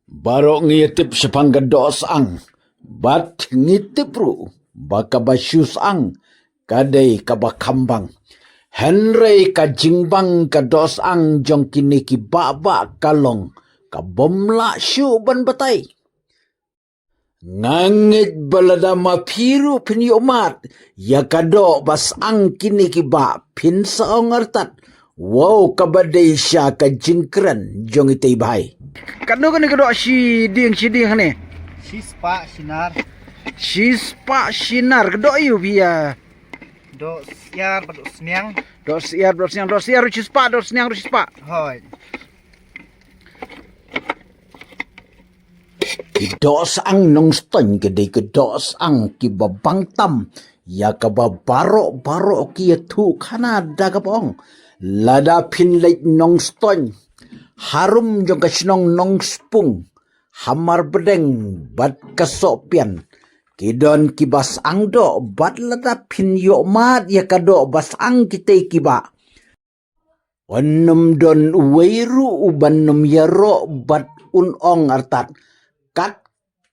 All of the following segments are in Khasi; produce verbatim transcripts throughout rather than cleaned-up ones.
Baroh ngi tip shaphang ka doh syang, bad ngi tip ruh ba kaba shu syang ka dei kaba kham bang. Hynrei ka jingbang ka doh syang jong kine ki bahbah ka long ka bym lah shuh ban batai. Nga ngeit ba lada ma phi ruh phin ïohmad ïa ka doh ba syang kine ki bah, phin sa ong artat, wow, kaba dei sha ka jingkren jong itei bhai. Katno kane ka doh shi dieng shi dieng hangne? Shi spah shi nar. Shi spah shi nar ka doh ïa phi ïa. Doh syiar bad doh sniang. Doh syiar bad doh sniang, doh syiar ruh shi spah, doh sniang ruh shi spah. Hooid. Ki doh syang Nongstoiñ ki dei ki doh syang kiba bang tam ïa kaba baroh baroh ki ïathuh khana da kaba ong, lada phin leit Nongstoiñ, harum jong ka shnong Nongspung, Hamar Bdeng bad ka Sohpian, ki don kiba syang doh, bad lada phin ïohmad ïa ka doh ba syang kitei ki bah, un ym don uwei ruh uban ym ïaroh bad un ong artat, kat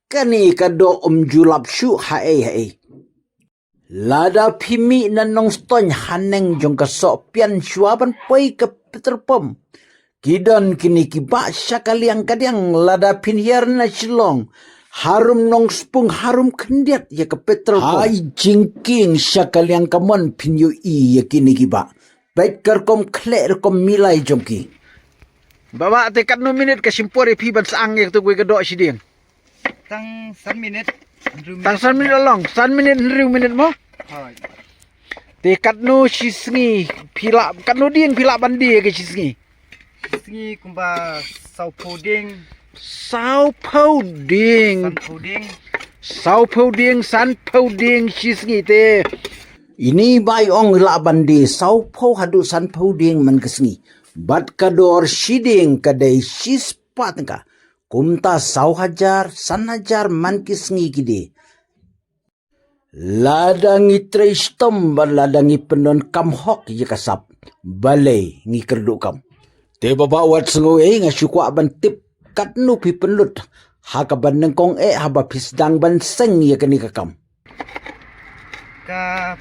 kane ka doh ym ju lap shuh haei haei. Lada phi mih na Nongstoiñ haneng jong ka Sohpian shuwa ban poi ka petrol pump, ki don kine ki bah sha ka liang ka diang. Lada phin hiar na Shillong, harum Nongspung, harum khyndiat ïa ka petrol pump, ha i jingkieng sha ka liang kamon phin ïohi ïa kine ki bah. Bad ka rukom khleh rukom milai jong ki. Baba, te katno minit ka shim por ïa phi ban syang ïa katu kawei ka doh shi dieng? Tang san minit. Tang san minit la long, san minit hynriew minit mo? Hooid. Te katno shi sngi phi lah, katno dieng phi lah ban die ïa ka shi sngi? Shi sngi kumba sawphew dieng. Sawphew dieng. Sanphew dieng. Sawphew dieng, sanphew dieng shi sngi te. Ine i bah i ong lah ban die sawphew haduh sanphew dieng man ka sngi. Bad ka dor shi dieng ka dei shi spah tyngka. Kumta saw hajar, san hajar man ki sngi ki die. Lada ngi trei shitom bad lada ngi pyndonkam hok ïa ka sap, balei ngi kyrduh kam. Te baba wat sngew ei, nga shu kwah ban tip katno phi pynlut ha kaba nyngkong eh haba phi sdang ban seng ïa kane ka kam. Ka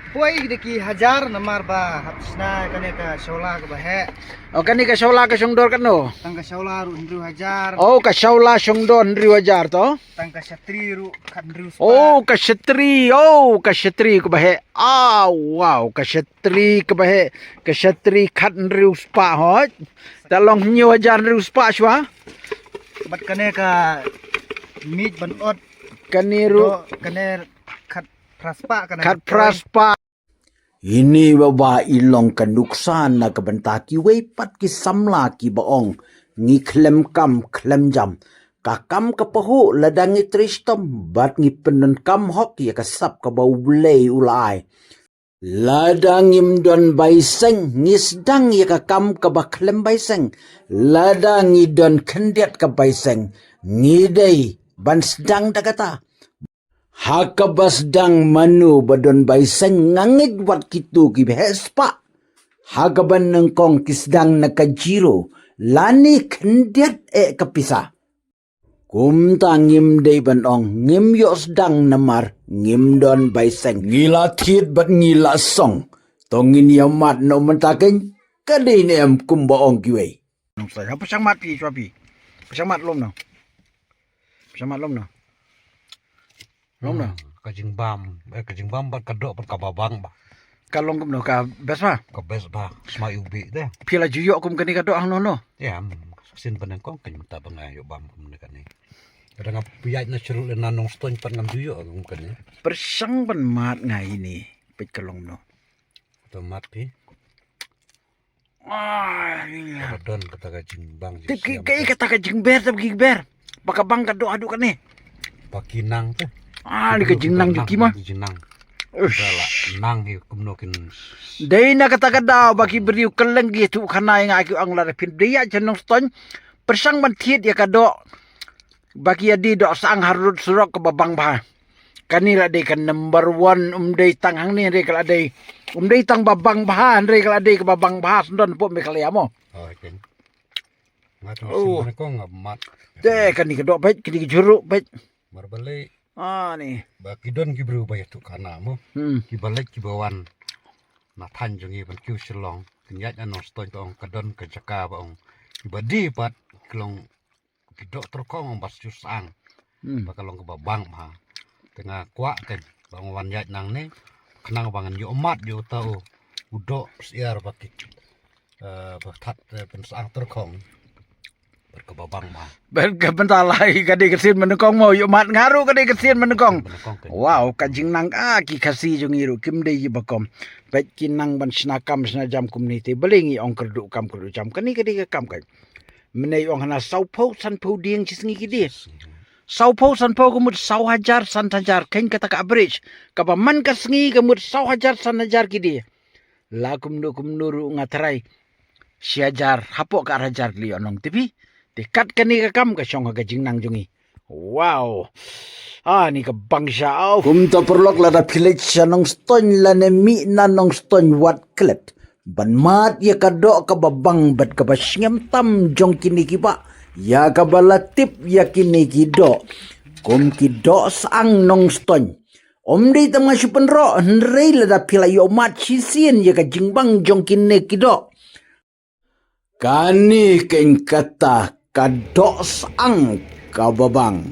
poi da ki hajar namar ba hap shna kane ka shawla kaba heh. O, kane ka shawla ka shong dor katno? Tang ka shawla ruh hynriew hajar. O, ka shawla shong dor hynriew hajar to. Tang ka shatri ruh khathynriew spah. O, ka shatri, o, ka shatri kaba heh. Ah, wow, ka shatri kaba heh. Ka shatri khathynriew spah hooid. Te long hynñiew hajar hynriew spah shuwa. Bad kane ka miej ban ot. Kane ruh. Doh, kane khatphra spah kane. Khatphra spah. Ine baba i long ka nuksan na ka bynta kiwei pat ki samla kiba ong ngi khlem kam khlem jam. Ka kam ka pahuh lada ngi trei shitom bad ngi pyndonkam hok ïa ka sap kaba U Blei u la ai. Lada ngim don bai seng, ngi sdang ïa ka kam kaba khlem bai seng. Lada ngi don khyndiat ka bai seng, ngi dei ban sdang da kata. Ha kaba sdang mano ba don bai seng, nga ngeit wat kito kiba heh spah. Ha kaba nyngkong ki sdang na ka zero lane khyndiat eh ka pisa. Kumta ngim dei ban ong ngim ïoh sdang namar ngim don bai seng. Ngi la thied bad ngi la song. To ngin ïa mad noh mynta keiñ, ka dei ne em kumba ong kiwei. Nongstoiñ, ha pyrshang mad phi, shuwa phi. Pyrshang mad lum noh. Pyrshang mad lum noh. Long na? Hmm, ka jingbam, eh, ka jingbam bad ka doh bad kaba bang bha. Ka long kumno, ka best bha? Ka best bha, sma iwbih te. Phi la ju ïoh kum kane ka doh hangno no? Ïa, hmm, sien ba nyngkong keiñ mynta ba nga ïoh bam kum kane. Ka dang ap ïaid na syrut lane na Nongstoiñ pat ngam ju ïoh kum kane. Pyrshang ban mad nga ine, peit ka long no. Ka mad phi. Ah, ïa. Kaba don kata ka jingbang. Tip ki, jingbang kaei kata ka jingber, tip ki ber. Ba ka bang ka doh haduh kane. Ba ki nang te. Ah, ni ka jingnang jong ki ma. Ki jingnang. Uish. Ba la nang hi kumno kin. Dei na kata ka daw ba ki briew kylleng ki ïathuh khana ïa nga, ki ong lada phin dei ïa sha Nongstoiñ, pyrshang ban thied ïa ka doh ba ki ïa die doh syang harud surok kaba bang bha. Kane la dei ka number one, um dei tang hangne hynrei ka la dei. Um dei tang ba bang bha hynrei ka la dei kaba bang bha shen don hapoh Meghalaya mo. Oh, okay. Nga tu sien nyngkong nga mat. Te kani ka doh peit, kani ka jhur ruh peit. Mar balei? Ah, ni. Ba ki don ki briew ba ïathuh khana mo. Hmm. Ki ba leit ki ba wan na thaiñ jong ngi ban kiew Shillong. Kin ïaid na Nongstoiñ to ong ka don ka jaka ba ong. Ki ba die pat ki long ki doh tyrkhong ong ba shu sang. Hmm. Ba ka long kaba bang ma. Te nga kwah kein ba ong wan ïaid nangne. Khnang ba ngan ïoh mat ïa uta u doh syiar ba ki, eh, ba that, eh, pynsang tyrkhong. Bad kaba bang ma. Bad ka bynta lai ka dei ka sien mynnyngkong mo, ïoh mat nga ruh ka dei ka sien mynnyngkong. Mynnyngkong kein. Wow, ka jingnang, ah, ki Khasi jong ngi ruh kim dei ki ba kum. Peit ki nang ban shna kam shna jam kumne te balei ngi ong kyrduh kam kyrduh jam. Kane ka dei ka kam kein. Mynne ong hana sawphew sanphew dieng shi sngi ki die. Sawphew sanphew ka mut saw hajar san hajar kein kata ka average. Kaba man ka sngi ka mut saw hajar san hajar ki die. La kumno kumno ruh nga tharai shi hajar hapoh ka ar hajar ki leh ïoh nong tipi. Te kat kane ka kam ka shong ha ka jingnang jong ngi. Wow. Ah, ni ka bang sha au. Kumta paralok lada phi leit sha Nongstoiñ lane mih na Nongstoiñ wat klet ban mad ïa ka doh kaba bang bad kaba sngem tam jong kine ki bah. Ïa kaba la tip ïa kine ki doh kum ki doh sang Nongstoiñ. Ym dei tang ma shu pynroh hynrei lada phi la ïoh mat shisien ïa ka jingbang jong kine ki doh. Kane kein kata ka doh sang kaba bang.